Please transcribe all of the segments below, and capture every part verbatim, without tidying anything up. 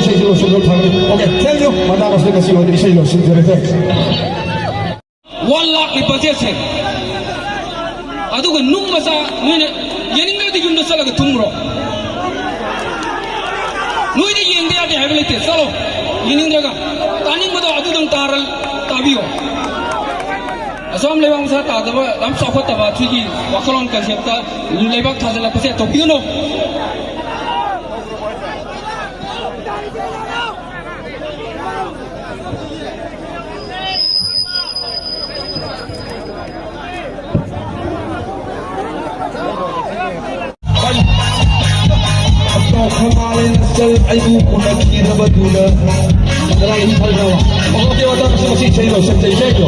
ꯏꯁꯩꯁꯤ ꯂꯣꯏꯁꯤꯟꯕ ꯐꯪꯒꯅꯤ꯫ Okay, thank you꯫ ꯃꯇꯥꯡ ꯑꯁꯤꯗ ꯉꯁꯤ ꯑꯣꯏꯅ ꯏꯁꯩ ꯂꯣꯏꯁꯤꯟꯖꯔꯦ꯫ Thanks꯫ One lakh ꯅꯤ budget ꯁꯦ꯫ ꯑꯗꯨꯒ ꯅꯨꯡ ꯃꯆꯥ ꯅꯣꯏꯅ ꯌꯦꯡꯅꯤꯡꯗ꯭ꯔꯗꯤ ꯌꯨꯝꯗ ꯆꯠꯂꯒ ꯇꯨꯝꯈ꯭ꯔꯣ꯫ ꯅꯣꯏꯗ ꯌꯦꯡꯗ ꯌꯥꯗꯦ ꯍꯥꯏꯕ ꯂꯩꯇꯦ꯫ ꯆꯠꯂꯣ꯫ ꯌꯦꯡꯅꯤꯡꯗ꯭ꯔꯒ ꯇꯥꯅꯤꯡꯕꯗꯣ ꯑꯗꯨꯗꯪ ꯇꯥꯔ ꯇꯥꯕꯤꯌꯣ꯫ ꯑꯁꯣꯝ ꯂꯩꯕꯥꯛ ꯃꯁꯥ ꯇꯥꯗꯕ, ꯌꯥꯝ ꯆꯥꯎꯈꯠꯇꯕ ꯑꯩꯈꯣꯏꯒꯤ ꯋꯥꯈꯜꯂꯣꯟ concept ꯇ ꯂꯩꯕꯥꯛ ꯊꯥꯖꯤꯜꯂꯛꯄꯁꯦ ꯇꯧꯕꯤꯒꯅꯨ꯫ ꯑꯩꯕꯨ ꯎꯅꯈꯤꯗꯕꯗꯨꯅ ꯀꯗꯥꯏ ꯐꯪꯈ꯭ꯔꯕ? ꯑꯣꯀꯦ, ꯃꯇꯥꯡ ꯑꯁꯤ ꯃꯁꯤ ꯏꯁꯩ ꯂꯣꯏꯁꯤꯟꯖꯩ, ꯏꯁꯩꯗꯣ꯫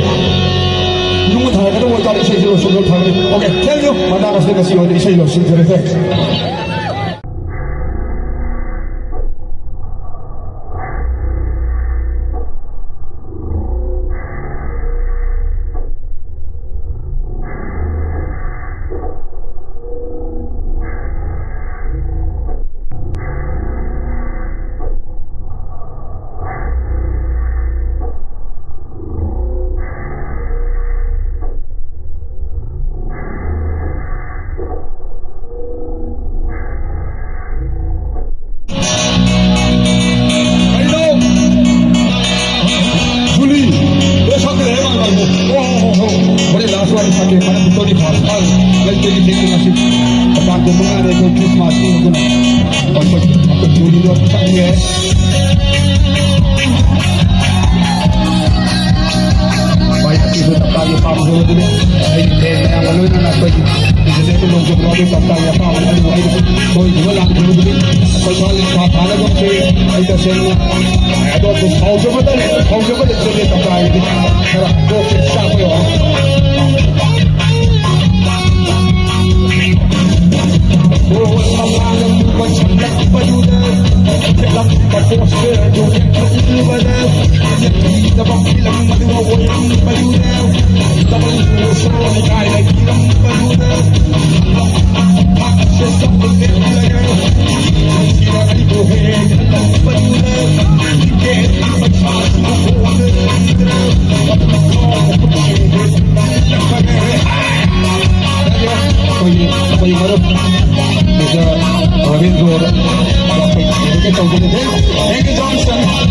ꯅꯨꯡ ꯊꯥꯔꯛꯀꯗꯕ ꯑꯣꯏꯇꯥꯔꯗꯤ ꯏꯁꯩꯁꯦ ꯂꯣꯏꯁꯤꯟꯕ ꯐꯒꯅꯤ꯫ Okay, thank you꯫ ꯃꯇꯥꯡ ꯑꯁꯤ ꯉꯁꯤ ꯑꯣꯏꯅ ꯏꯁꯩ ꯂꯣꯏꯁꯤꯟꯖꯔꯦ꯫ Thanks꯫ Juli, lo sabe de mano. Oh, oh, oh. Por el lazo al saque para Tony Pascal. Let's take it, take it, take it. Para que pongan el Christmas, ¿no? Juli, lo sabe. ꯃꯌꯥꯝꯒꯤꯁꯨ ꯇꯞꯇꯥꯒꯤ ꯄꯥꯝꯖꯕꯗꯨꯅꯤ꯫ ꯑꯩꯒꯤ ꯐꯦꯟ ꯃꯌꯥꯝꯒ ꯂꯣꯏꯅꯅ ꯑꯩꯈꯣꯏꯒꯤ ꯏꯟꯇꯔꯅꯦꯠꯇ ꯅꯣꯡꯖꯨ ꯄ꯭ꯔꯣꯒꯤ ꯇꯞꯇꯥꯒꯤ ꯑꯄꯥꯝꯕ ꯑꯗꯨꯕꯨ ꯑꯩꯅ ꯁꯣꯏꯗꯅ ꯂꯥꯛꯆꯕꯗꯨꯅꯤ꯫ ꯑꯩꯈꯣꯏ ꯁ꯭ꯋꯥꯏꯒꯤ ꯁꯥ ꯊꯥꯅꯕꯁꯦ ꯑꯩ ꯇꯁꯦꯡꯅ ꯑꯗꯣꯝꯕꯨ ꯁꯥꯎꯖꯕꯗ ꯁꯥꯎꯖꯕ ꯂꯩꯖꯗꯦ꯫ ꯇꯞꯇꯥꯒꯤꯗꯤ ꯈꯔ ꯀꯣꯛꯁꯦ ꯆꯥꯛꯄ ꯌꯥꯎꯔꯦ꯫ Thank you, Johnson.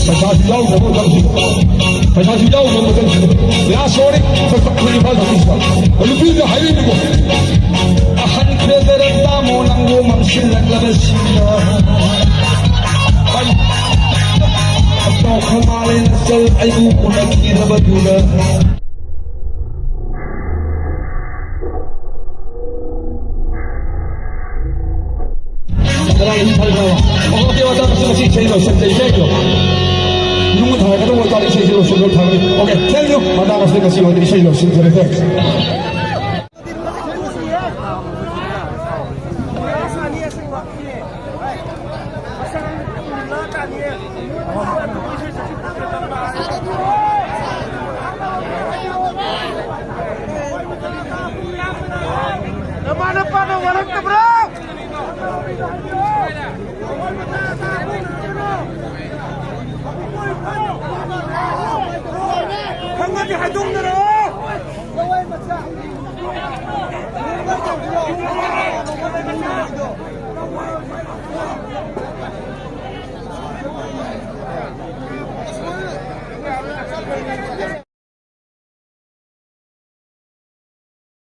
ꯄꯩꯁꯥꯁꯨ ꯌꯥꯎꯗꯕ ꯃꯇꯝꯁꯤꯗ, ꯄꯩꯁꯥꯁꯨ ꯌꯥꯎꯗꯕ ꯃꯇꯝꯁꯤꯗ, ꯂꯥꯁ ꯋꯥꯔꯅꯤꯡ꯫ ꯏꯝꯐꯥꯜ ꯁꯥꯎꯠ ꯏꯁꯇ ꯅꯨꯄꯤꯗ ꯍꯥꯏꯔꯤꯕꯀꯣ, ꯑꯍꯟ ꯈꯦꯗꯔ ꯇꯥꯃꯣ ꯅꯪꯕꯨ ꯃꯝꯁꯤꯜꯂꯛꯂꯕꯁꯤꯗ, ꯇꯣꯛꯈ꯭ꯔ ꯃꯥꯜꯂꯦ ꯅꯆꯜ ꯑꯩꯕꯨ ꯎꯅꯈꯤꯗꯕꯗꯨꯗ꯫ ꯀꯗꯥꯏꯗ ꯊꯝꯈ꯭ꯔꯕ? ꯑꯣꯀꯦ, ꯃꯇꯥꯡ ꯑꯁꯤꯗ ꯉꯁꯤ ꯏꯁꯩ ꯂꯣꯏꯁꯤꯟꯖꯩ, ꯏꯁꯩꯗꯣ꯫ ꯌꯨꯝ ꯊꯥꯔꯛꯀꯗꯧꯕ ꯑꯣꯏꯇꯥꯔꯗꯤ ꯏꯁꯩꯁꯦ ꯂꯣꯏꯁꯤꯟꯕ ꯊꯝꯃꯤ꯫ Okay, thank you꯫ ꯃꯇꯥꯡ ꯑꯁꯤꯗ ꯉꯁꯤ ꯑꯣꯏꯅ ꯏꯁꯩ ꯂꯣꯏꯁꯤꯟꯖꯔꯦ꯫ Thanks꯫